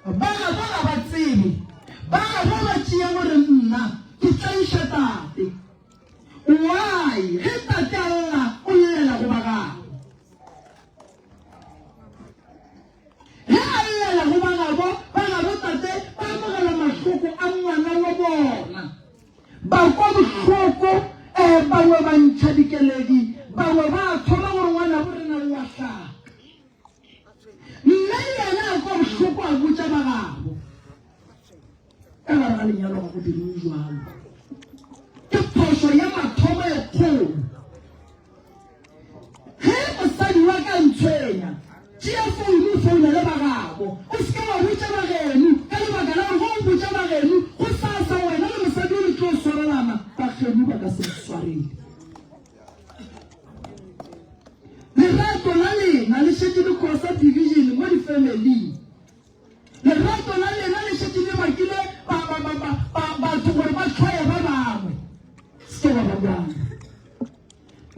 Ba gabo ga ba tsebe. Ba gabo ba tšea gore nna ke tlaiša tate. Why? Ge tate a lla, o llela go ba gabo. Ge a llela go ba gabo, ba gabo tate ba amogela mahloko a ngwana wa bona. Ba kwa bohloko, eh, bangwe ba ntšha dikeledi, bangwe ba thoma gore ngwanabo rena o a hlaka. Mme le yena a kwa bohloko a botša ba gabo. Ka gare ga lenyalo ga go diriwe jwalo. Ke phošo ya mathomo e kgolo. Ge mosadi wa ka ntshwenya, tšea founu o founele ba gabo. O se ke wa botša ba geno ka lebaka la gore ge o botša ba geno go sasa wena le mosadi o le tlo swarelana, ba geno ba ka se le swarele. Lerato la lena le šetše le causa division mo di-family-ing. Lerato la lena le šetše le bakile ba, ba, ba, ba, ba, batho gore ba hloye ba bangwe. Se ke wa ba bjalo.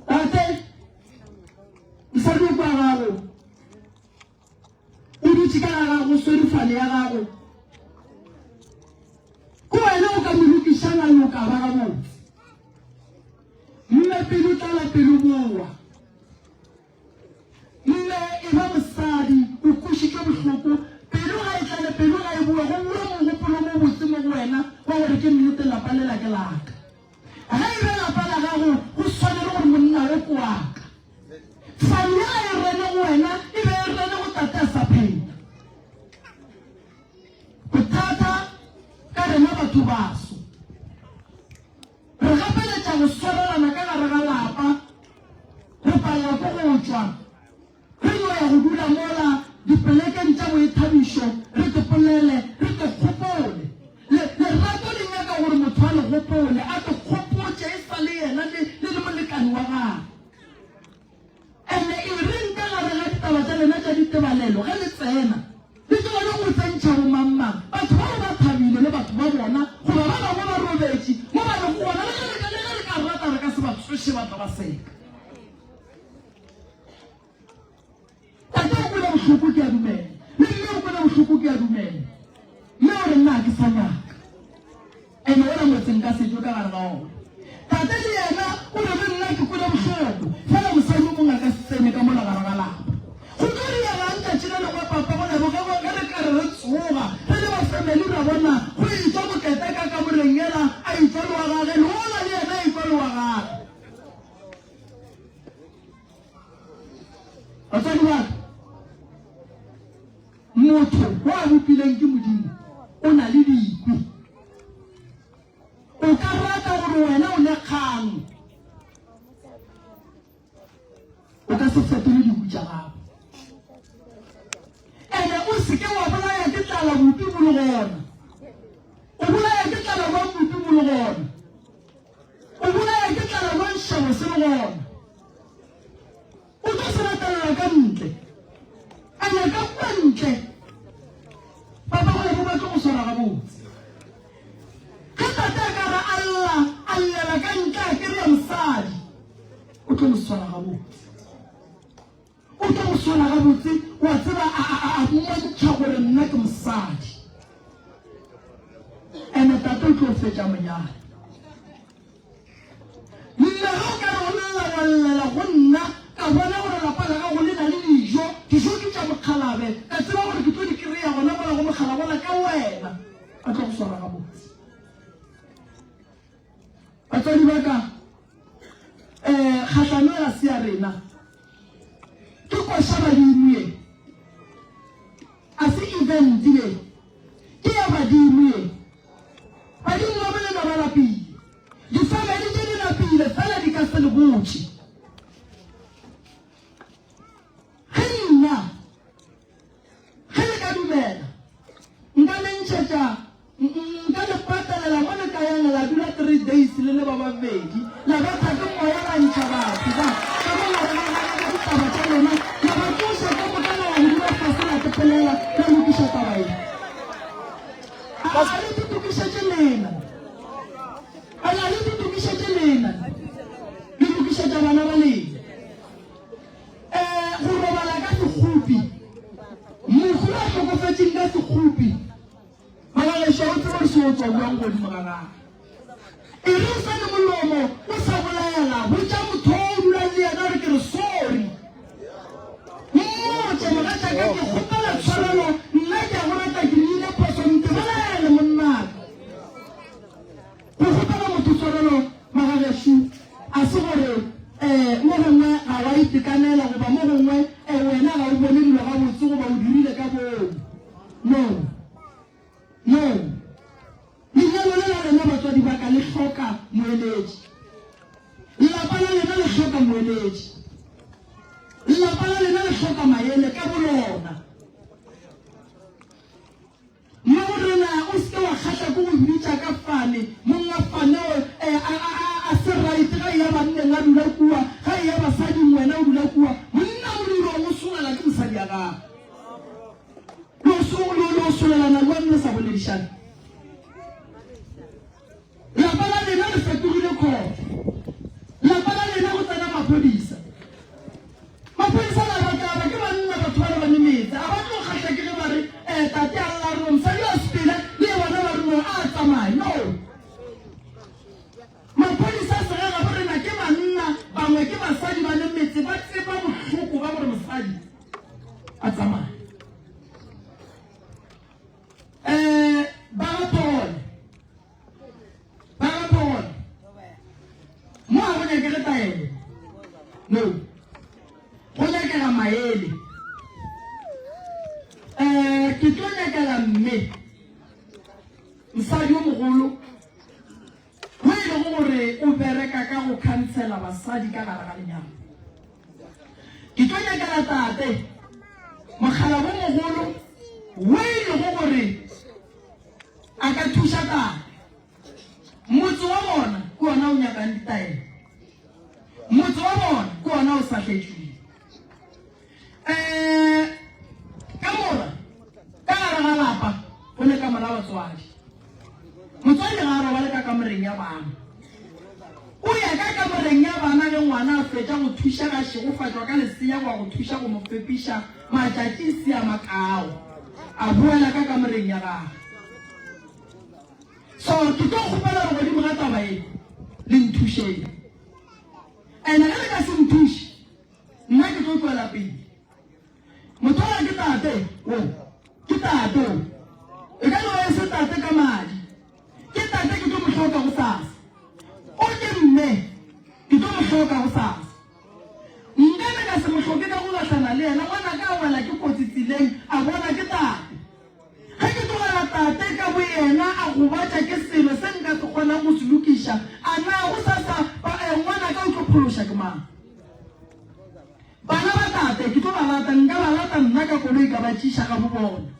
Tate, mosadi o kwa gago, o dutše ka ga gago, o swere fane ya gago. Ke wena o ka mo lokišang a loka ba gabotse. Mme pelo tlala pelo boa. Mme e ba mosadi o kwešitšwe bohloko, pelo ga e tlale pelo ga e boe, go boe mogopolo mo botse mo go wena wa gore ke nnete lapa lela ke laka. Ge e be lapa la gago go swanele gore monna wo ke wa ka. Fane ye ga e rene go wena e be e rene go tate a sa phela. Bothata ka rena batho baso. Re gapeletša go swarelana ka gare ga lapa, re palela ke go tšwa, re no ya go dula mola dipolekeng tša boithabišo, re te polele, re te kgopole. Le, lerato le nyaka gore motho a le gopole, a te kgopotše e sa le yena le, le le molekane wa gagwe. Ene e reng ka gare ga ditaba tša lena tša ditebalelo ge le tsena, le tlogele go tsentšha bomangmang? Batho bao ba thabile le batho ba bona, goba ba bangwe ba robetše mo ba lego gona, le ge re ka, le ge re ka rata re ka se ba tsoše ba tla ba seka. Tate o kwele bohloko, ke a dumela, le mme o kwele bohloko, ke a dumela. Mme o re nna ga ke sa nyaka. Ene wola motse nka se tšwe ka gare ga ona. Tate le yena o re le nna ke kwele bohloko, fela mosadi o mongwe a ka se tsene ka mola gare ga lapa. Go tlo diegang tšatši le lengwe papa go lebo ge ge re ka re re tsoga re le ba family ra bona go etšwa mokete ka kamoreng yela a etšwa le wa gage le wola le yena a etšwa le wa gage. Batswadi ba ka, motho wa a bopileng ke Modimo o na le dikwi. O ka rata gore wena o ne kgang, o ka se fetole dikwi tša gago. Ene o se ke wa bolaya ke tlala bopi bo le gona. O bolaya ke tlala jwang bopi bo le gona? O bolaya ke tlala jwang šebo se le gona? O tlo se latelela ka ntle. Ene ka kua ntle papa go ba tlo go swara gabotse. Ge tate a ka re a lla, a llela ka ntle a kry-a mosadi, o tlo mo swara gabotse. O tlo mo swara gabotse, wa tseba a, a, a, a mmontšha gore nna ke mosadi. Ene tate o tlo fetša monyalo. Mme ge o ka re o lla wa llela go nna, ka bona gore lapa la gago le na le dijo, dijo ke tša mokgalabe, ka tseba gore ke tlo di kry-a gona mola go mokgalabo la ka wena, a tlo go swara gabotse. Batswadi ba ka, um kgahlano ga se ya rena, ke koša badimo ye, a se event ye, ke ya badimo ye. Badimo ba bolena ba lapile. Difameli tše di lapile, fela di ka se le botše. Ge nna, ge le ka dumela, nka le ntšhetša, nka le patalela mo le ka yang la dula three days le le ba babedi, la betha ke moya la ntšha batho ba ka mo gare ga ga ga ditaba tša lena, la ba tloša ka moka la ya go dula fase la tepelela la lokiša taba ye. A a re di tokišetše lena. A ga le di tokišetše lena. Le lokišetša bana ba lena. Eh, go robala ka sekgopi. Mohu a hlokofetšeng ka sekgopi. sekgopi, Magagešo o tsebe gore se o tswa bjang godimo ga gagwe. E re o sa le molomo o sa bolela, botša motho o o dulang le yena gore ke re sorry. Mmotše, mogatšaka ke kgopela tshwarelo, nna ke a go rata ke dirile phoso, ntebalele monnaka. Go kgopela motho tshwarelo magagešo a se gore um mo gongwe ga wa itekanela goba mo gongwe um wena ga o bone dilo gabotse goba o dirile ka boomo. No. No. Lenyalo le la lena batswadi ba ka le hloka moeletši. Lelapa la lena le hloka moeletši. Lelapa la lena le hloka maele ka bolona. Mmago-rena, o se ke wa kgahla ke go mmitša ka fane. Mong wa fane o, e, a, a, a, a se right ga eya banneng a dula kua, ga eya basading wena o dula kua. Monna modirong o solela ke mosadi ya gago. Lo, lo, lo solelana bjang le sa boledišane? Lapa la lena le fetogile khotho. Lapa la lena go tsena maphodisa. Maphodisa la ba taba ke banna batho bale ba ne metse. A ba tlo kgahla ke ge ba re eh tate a lla re no mosadi a sepele le bona ba re no a tsamaye. No. Maphodisa a segagabo rena ke banna bangwe ke basadi ba ne metse ba tseba bohloko ba gore mosadi a tsamaye. Eh ba ga Phogole. Ba ga Phogole. Mo ga go nyakege taelo. No. Go nyakega maele. Eh ke tlo nyakela mme mosadi yo mogolo wo e lego gore o bereka ka go khansela basadi ka gare ga lenyalo. Ke tlo nyakela tate mokgalabo mogolo wo e lego gore a ka thuša tate. Motse wa bona ke wona o nyakang ditaelo. Motse wa bona ke wona o sahletšweng. Um kamora ka gare ga lapa go ne kamora batswadi. Motswadi ga a robale ka kamoreng ya bana. O ya ka kamoreng ya bana ge ngwana a fetša go thuša ga šegofatšwa ka lesea goba go thuša go mo fepiša matšatši e se a makao, a boela ka kamoreng ya gagwe. So ke tlo kgopela gore godimo ga taba ye le nthušeng. Ene ge le ka se nthuše, nna ke tlo tšwela pele. Motho ola ke tate wo, ke tate wo. E ka no ba e se tate ka madi. Ke tate ke tlo mo hloka gosasa. O ke mme ke tlo mo hloka gosasa. Nkabe ka se mo hloke ka go gahlana le yena, ngwanaka a wela ke kotsi tseleng, a bona ke tate. Ge ke tlogela tate ka boyena a gobatša ke selo se nka se kgonang go se lokiša, a na gosasa ba, eh, ngwanaka o tlo phološa ke mang? Bana ba tate ke tlo ba lata, nka ba lata nna ka koloi ka ba tšiša ga bobona.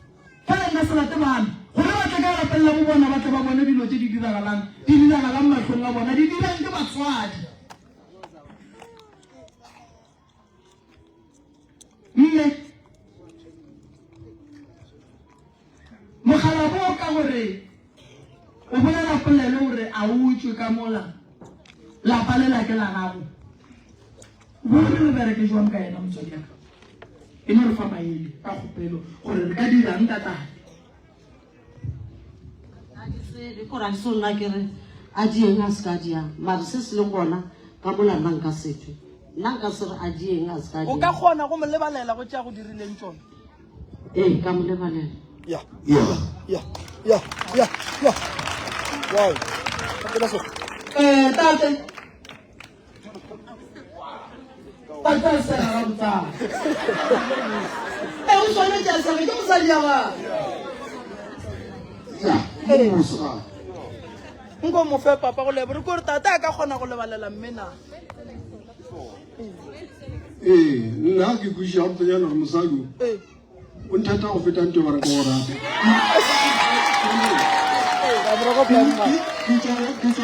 Fela nka se late bana gore ba tle ka lapeng la bobona ba tle ba bone dilo tše di diragalang, di diragalang mahlong a bona, di dirang ke batswadi. Mme mokgalabo ka gore o bolela polelo gore a o tšwe ka mola lapa le la ke la gago. Ruri re bereke jwang ka yena motswadi ya ka? E no re fa maele ka kgopelo gore re ka dirang ka tate. Ga ke tsebe kore a ke so nna ke re a di eng a se ka di yang mare se se leng gona ka mola nna nka se tšwe nna nka se re a di eng a se ka di O ka kgona go mo lebalela go tša go dirileng tšona? Ee ka mo lebalela. Ya. Ya. Ya. Ya. Ya. Ya. Wow. Eh, tate. Ba tla sega ga botsana. E o swanetše a sege ke mosadi ya gagwe. Nko mo fe papa go lebo re kore tate a ka kgona go lebalela mme na. Ee, nna ke kwešiša gabotsenyana gore mosadi o Ee. O nthata go feta nto ba re ke go rata.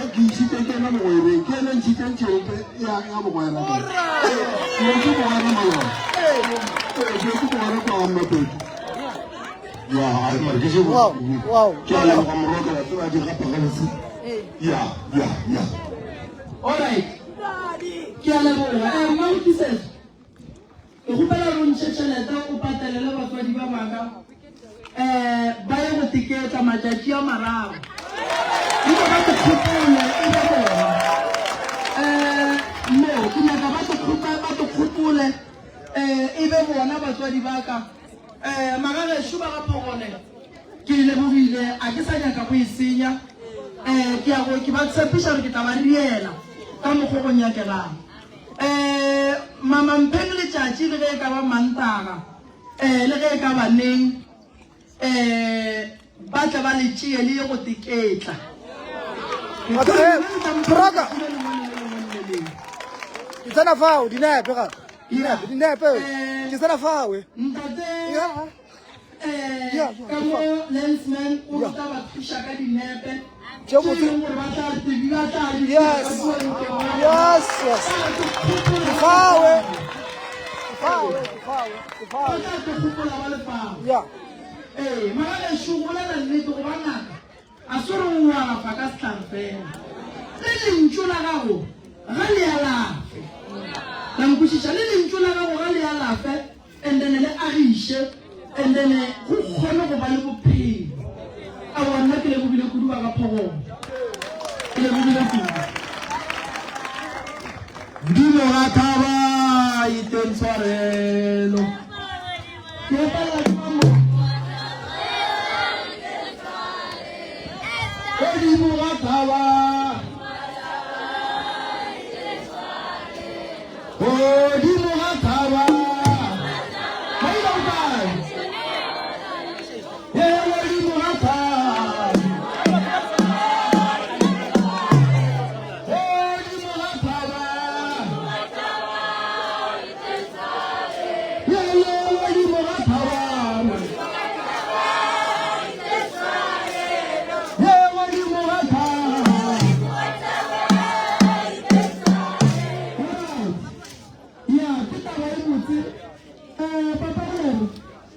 Ke isitse ke ena bogwereng, ke ena ntšhitseng tšhelete ya ya bogwera. Ke ke bogwera maloba. Ke ke bogwera kwa ga Mmapedi. Ya, a re ke se Wow, wow. Ke a leboga morwa ka tseba di gapa gabotse. Ya, ya, ya. All right. Ke a leboga. Eh, mma o Tiisetso. Ke kgopela gore o ntšhe tšhelete o patelele batswadi ba baka. um ba ye go teketla matšatši a mararo. Nke ba te kgopole e be bona. Um mo, ke nyaka ba te kgope, ba te kgopole um e be bona batswadi ba ka. Um magagešo ba ga Phogole, ke e lebogile, a ke sa nyaka go e senya. Um ke ya go, ke ba tshepiša gore ke tla ba riela ka mokgo go nyakegang. Um mama mpheng letšatši le ge e ka ba Mantaga, um le ge e ka ba neng. um ba tle ba le tšee le ye go teketla. Broka. Ke tsena fao dinepe ga. Dinepe, dinepe. Ke tsena fao. Ntate eh ka mo lensman o tla ba thuša ka dinepe. Tše botse. Gore ba tla di ba tla di Yes. Yes, yes. Ke fao. Ke fao, ke fao, ke fao. Ba tla te gopola ba le fao. Yeah. Ee, magagešo, go bolela nnete, go ba ngaka a se gore o alafa ka sehlare fela. Le lentšu la gago ga le alafe. La nkwešiša? Le lentšu la gago ga le alafe and then le agiše and then go kgone go ba le bophelo. Aowa, nna ke lebogile kudu ba ga Phogolo. Ke lebogile kudu. Modimo ga thaba iteng tshwarelo. Ke opela ke mo. Godimo ga thaba. Godimo ga thaba. Maina o kae? Ye godimo ga thaba. Godimo ga thaba. Ye ye godimo ga thaba. Ye godimo ga thaba. Ya, ke taba e botse. Eh, papa Rere,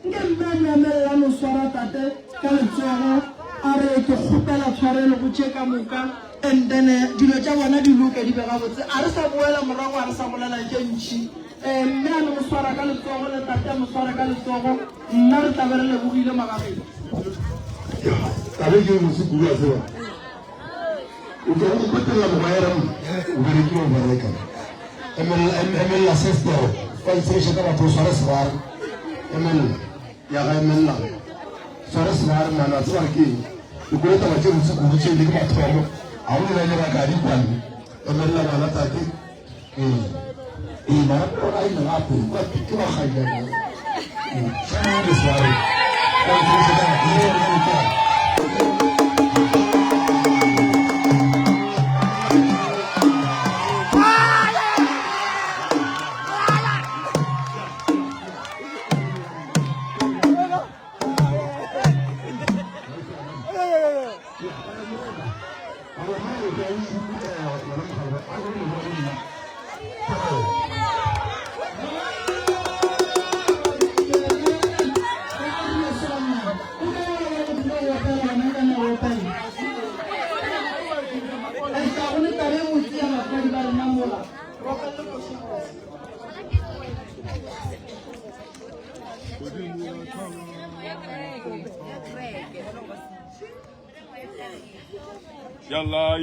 nke mme a no emelela no swara tate ka letsogo a re ke kgopela tshwarelo go tše ka moka and then eh, dilo tša bona di loke di be gabotse. A re sa boela morago a re sa bolela tše ntši. Eh, mme a no mo swara ka letsogo le tate a mo swara ka letsogo, nna re tla be re lebogile magageng. Ya, taba e ke e botse kudu a tseba. O tlo go kwetelela mogwera mo, o berekile o bereka. Emelela, emelela sestere, wa itsebiša ka batho o sware sebare. Emelela, ya ga emelela. Sware sebare mane, wa tseba ke eng? Ke kwele taba tše botse kudu tše le ke mathomo. A go le lebaka di kwane. Emelela ngwana tate. Ee. Ee, mara a ile gape, kwa ke ba kganyana. Ee, sware sebare. Wa itsebiša ka batho. Yalla,